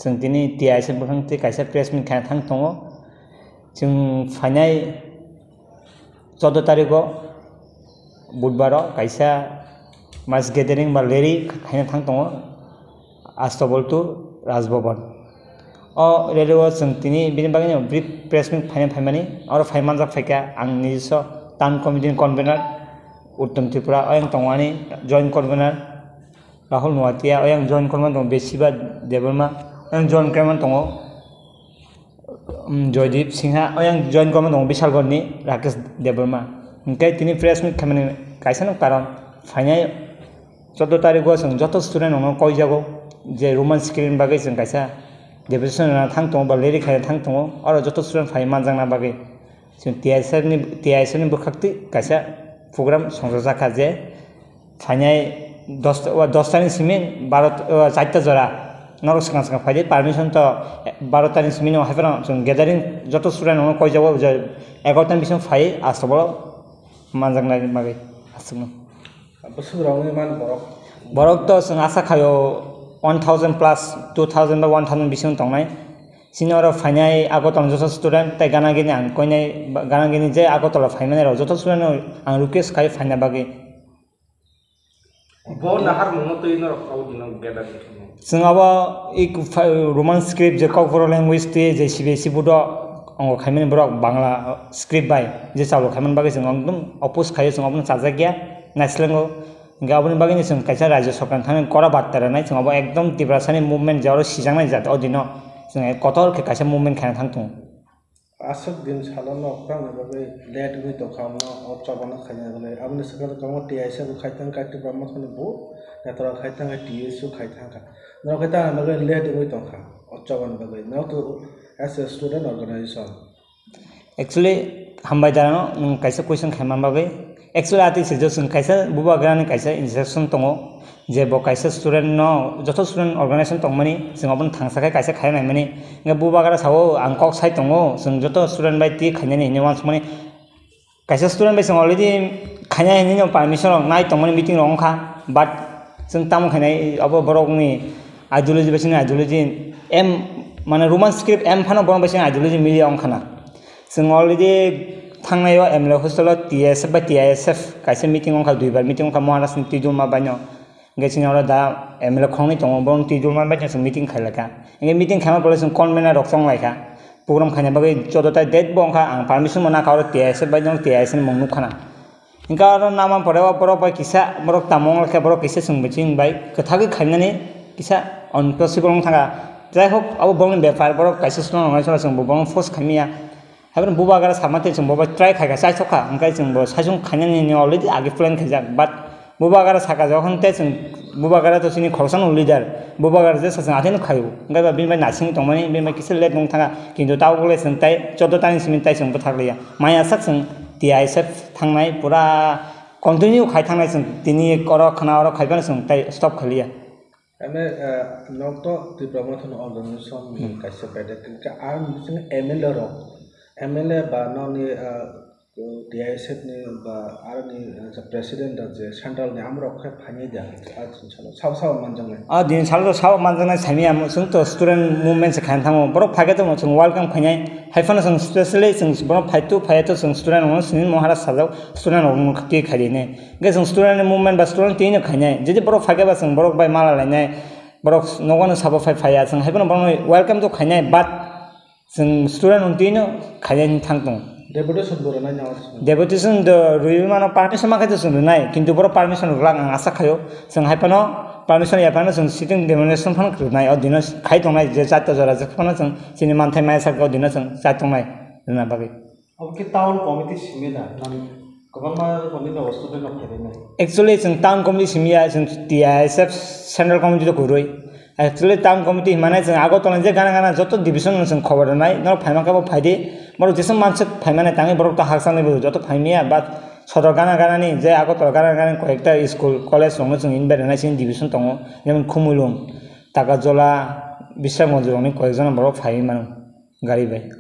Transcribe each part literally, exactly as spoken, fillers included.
Chwng tini T I S F bwkhak twi kaisa press meet khaina thang tongo. Chwng phainai choudo tarikgo budbaro kaisa mass gathering ba rally khaina thang tongo Astabol to Raj Bhavan. O rally o chwng tini bini bagwi no brief press meet phaina phaimani, oro phai manjak phaikha ang nijiswa town committee ni convener Uttom Tripura, oyang tongo ani joint convener Rahul Nuatia, oyang join korma tongo Besiba Debbarma, oyang join korma tongo, um, Joydeep Singha, oyang join korma tongo Bishalgarhni Rakesh Debbarma. Hingke tini press meet khaimani kaisa no karon phainai choudo tarikgo chwng joto student rokno koijago je Roman script ni bagwi chwng kaisa deputation rwna thang tongo ba rally khaina thang tongo, oro joto student phai manjakna bagwi. Chwng T I S F ni, T I S F ni bwkhak twi kaisa program songchajakha je phainai dos, o dos tani simi baro, o char ta jora norok swkang swkang phaidi, permission to baro tani simi no haiphano chwng gathering joto student no koijago je egaroh tani bising phai Astabolo manjaknai bagwi aswkno. Bwswk rok wngwi man borok? Borok to chwng asa khaio one thousand plus, two thousand ba one thousand bising tongnai. Chini oro phainai Agartala joto student tei gana gini ang koinai, gana gini je Agartala phaimani rok joto student no ang request khai phaina bagwi. Bo naharmungno twi norok kau dino gathering khainai. Chwng abo i Roman script je Kokborok language twi je C B S E board o ongo khaimani borok Bangla script bai je chalo khaimani bagwi chwng ekdom oppose khaio, chwng abono chajakya naislengo. Hingke aboni bagwino chwng kaisa rajyo sorkar thani kora barta rwnai, chwng abo ekdom Tiprasani movement je oro sijaknai jat o dino chwng kotor khe kaisa movement khaina thang tongo. Aswk din salo norok tamni bagwi late wngwi tongkha, omo o chobano khaina bagwi. Aboni swkang kwbangma T I S F bo khai thangkha, Tipra Mothani bo naithok khai thangkha, T S U khai thangkha. Norok khe tamni bagwi late wngwi tongkha o chobani bagwi. Norok to as a student organization. Actually, hambai darano nwng kaisa question khaima bagwi. Actually, ati swijak chwng kaisa bubagrani kaisa instruction tongo, je bo kaisa student no, joto student organization tongmani, chwng abono thangsa khe kaisa khaina naimani. Hingke bubagra sao, ang kok sai tongo, chwng joto student bai twi khainani hinwi uansukmani. Kaisa student bai chwng already khaina hinwi no permission rok nai tongmani meeting rok wngkha, but chwng tamo khainai abo borokni ideology bai chini ideology em, mane Roman script em phano borok bai chini ideology milia wngkhana. Chwng already thangnai o M L A hostel o T S F bai T I S F kaisa meeting wngkha, duibar meeting wngkha Maharaj ni twijlma bai no. Hingke chini oro da M L A khoroknwi tongo, borok twijlma bai chwng meeting khailai kha. Hingke meeting khaima pore chwng convener rok chonglai kha. Program khaina bagwi choudo ta date bo wngkha, ang permission bo nakha oro T I S F bai no T I S F ni mung nukha na. Hingke oro nama pore o borok bai kisa, borok tamo wng khe borok kisa chwng biching bai kwthagwi khainani kisa impossible wng thangkha. Jai hok, abo borokni bepar, borok kaisa swnam rwnai swnam chwng bo borokno force khaimaya. Haibano bubagra sama tei chwng bo bai try khaikha, chaisokha, hingke chwng bo saichung khainani already age plan khaijak, but bubagra saka jokhon tei chwng bubagra to chini khoroksano leader, bubagra jesa chwng atheno khaio, hingke ba bini bai nasing tongmani, bini bai kisa late wng thangkha, kintu tabuk le chwng tei choudo tani simi tei chwng bwthak liya. Maya sak chwng T I S F thangnai pura continue khai thangnai chwng tini oro khna oro khaibano chwng tei stop khailiya. Ane, eh, nok to Tipra Mothani organization ni Hmm. kaisa paida khe ang bising M L A rok, M L A ba nokni, eh, T I S F ni ba aroni, eh, president rok je central ni amrok khe phainai da, ah, chwng salo sao sao manjaknai. Ah, din salo sao manjaknai sami amo chwng to student movement se khaina thango. Borok phaikhe to chwng welcome khainai. Haiphano chwng specially chwng borok phaitu phaiya to chwng student rokno sini mohara sajak student rokno twi khaidi hinwi. Hingke chwng student ni movement ba student twi no khainai. Jodi borok phaikhe ba chwng borok bai mala lainai. Borok nogo no sabo phai phaiya. Chwng haiphano borokno welcome to khainai, but chwng student rok twi no khainai hinwi thang tongo. Deputation bo rwnai na? Deputation do rwi mano, permission ma khe to chwng rwnai, kintu borok permission rwlak ang asa khaio. Chwng haiphano permission ya phano chwng sitting demonstration phano rwnai, o dino khai tongnai je char ta jora je phano chwng chini manthai maya sak o dino chwng chai tongnai rwna bagwi. Obo khe town committee simi da, nang kwbangma rokomni no student rok phailainai. Actually, chwng town committee simi ya, chwng T I S F central committee rok kwrwi. Actually, town committee himnai chwng Agartala je gana gana joto division no chwng khobor rwnai, norok phaima khe bo phaidi, borok jesa manswk phaimani tangwi borok to hakchalni bo joto phaimya, but sodor gana gana ni je Agartala gana gana ni koyekta school, college rokno chwng invite rwnai chini division tongo, jemon Khumulwng, Takajola, Bisramganj rokni koyekjona borok phaiwi mano gari bai.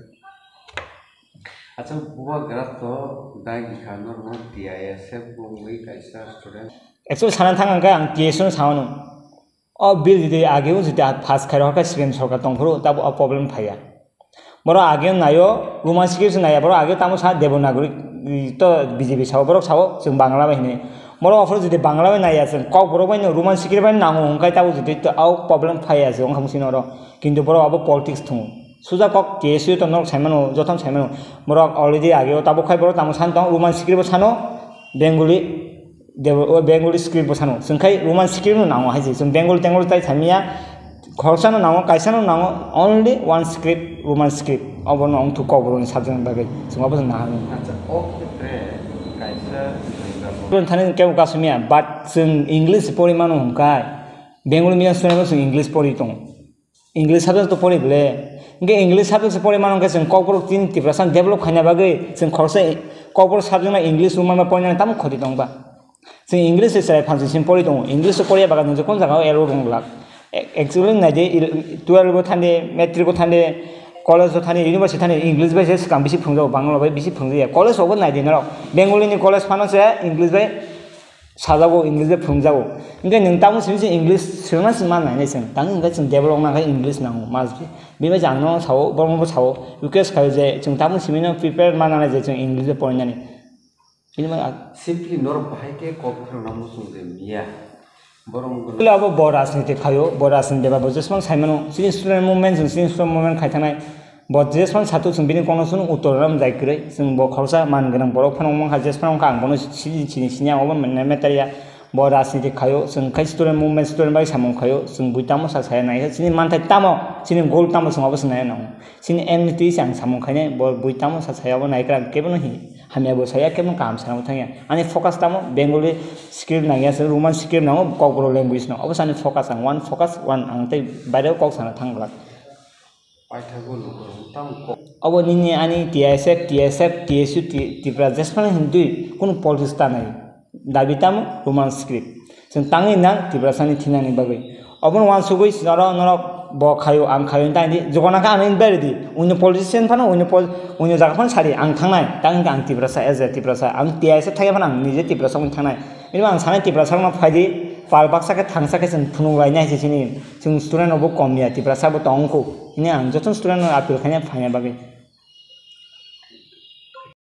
Acha, bubagra to dagi kha norokno T I S F bo wngwi kaisa student. Actually, sana thang ang khe ang T S F no sao no. O bill jodi ageo jodi pass khairok khe C P M sorkar tongphuru, tabo o problem phaiya. Borok ageo naio, Roman script se naiya, borok ageo tamo sa Devanagari, to B J P sao, borok sao chwng Bangla bai hinwi. Borok aphuru jodi Bangla bai naiya, chwng Kokborok bai no Roman script bai nango hwnkhai tabo jodi to o problem phaiya se wngkha mwswino oro. Kintu borok abo politics thungo. Suja kok T S U to norok saimano, jotono saimano. Borok already ageo tabuk khai borok tamo san tong, Roman script bo sano, Bengali, Dev-, o Bengali script bo sano. Chwng khai Roman script no nango hai se. Chwng Bengali Tengali tai samiya, khoroksa no nango, kaisa no nango, only one script, Roman script. Obo no wngthuk Kokborok ni subject ni bagwi. Chwng obo chwng naharwi. Acha, o khetre kaisa Student thani kebo kasumya, but chwng English pori mano hwnkhai, Bengali medium student bo chwng English pori tongo. English subject to pori bole. Hingke English subject se pori mano hingke chwng Kokborok chini Tiprasa develop khaina bagwi chwng khoroksa Kokborok subject no English rwma ma porinani tamo khoti tong ba. Chwng English se chwrai phansi sim pori tongo. English se poriya bagwi nwng jekon jaga o L O rwng glak. Actually nai di, il-, twelve o thani, matric o thani, college o thani, university thani English bai se swkang bisi phwrwngjago, Bangla bai bisi phwrwngjago. College rogo nai di norok. Bengali ni college phano se English bai sajago, English bai phwrwngjago. Hingke nwng tamo simi se English swrwngna se ma nainai chwng. Tamo hingke chwng develop wngna khe English nango, must be. Bini bai chwng ano sao, borokno bo sao, request khaio je chwng tamo simi no prepare ma nanai je chwng English bai porinani. Bini bai a- Simply norok bahai khe kok khwrwngna muchung de miya. Borok wngkha Bole abo bo rajniti khaio, bo rajniti ba bo jesmano saimano, chini student movement, chwng chini student movement khai thangnai. Bo jesmano sato chwng bini kono chwng uttor ram jai kwrwi, chwng bo khoroksa man gwnang borok phano wngkha, jesmano wngkha ang bono chini, chini sini ang obo manya metariya. Bo rajniti khaio, chwng khai student movement, student bai samung khaio, chwng bui tamo sa saya naikha, chini manthai tamo, chini goal tamo chwng obo chwng nai nango. Chini aim ni twi se ang samung khainai, bo bui tamo sa saya obo naikha, ang kebono hi hamya bo saya, kebono kaham sana bo thangya. Ani focus tamo Bengali script nangya, se Roman script nango, Kokborok language no. Obo se ani focus, ang one focus, one ang tei baireo kok sana thang glak. Paithago lukurok tamo kok. Obo nini ani T I S F, T S F, T S U, Ti-, Tipra jesmano hindui kunu politics ta nai. Dabi tamo Roman script. Chwng tangwi nang Tiprasani thinani bagwi. Obono wansugwi norok, norok bo khaio, ang khaio, tang di, jokona khe ano invite di. Uino politician phano, uino pol-, uino jaga phano sadi, ang thangnai. Tang hwnkhe ang Tiprasa, as a Tiprasa. Ang T I S F thangya phano ang nije Tiprasa wngwi thangnai. Bini ang sanai Tiprasa rokno phaidi, pal baksa khe thangsa khe chwng phunuk lainai hai se chini. Chwng student rokbo kom ya, Tiprasa bo tong kho. Hini ang joto student rok appeal khainai phaina bagwi.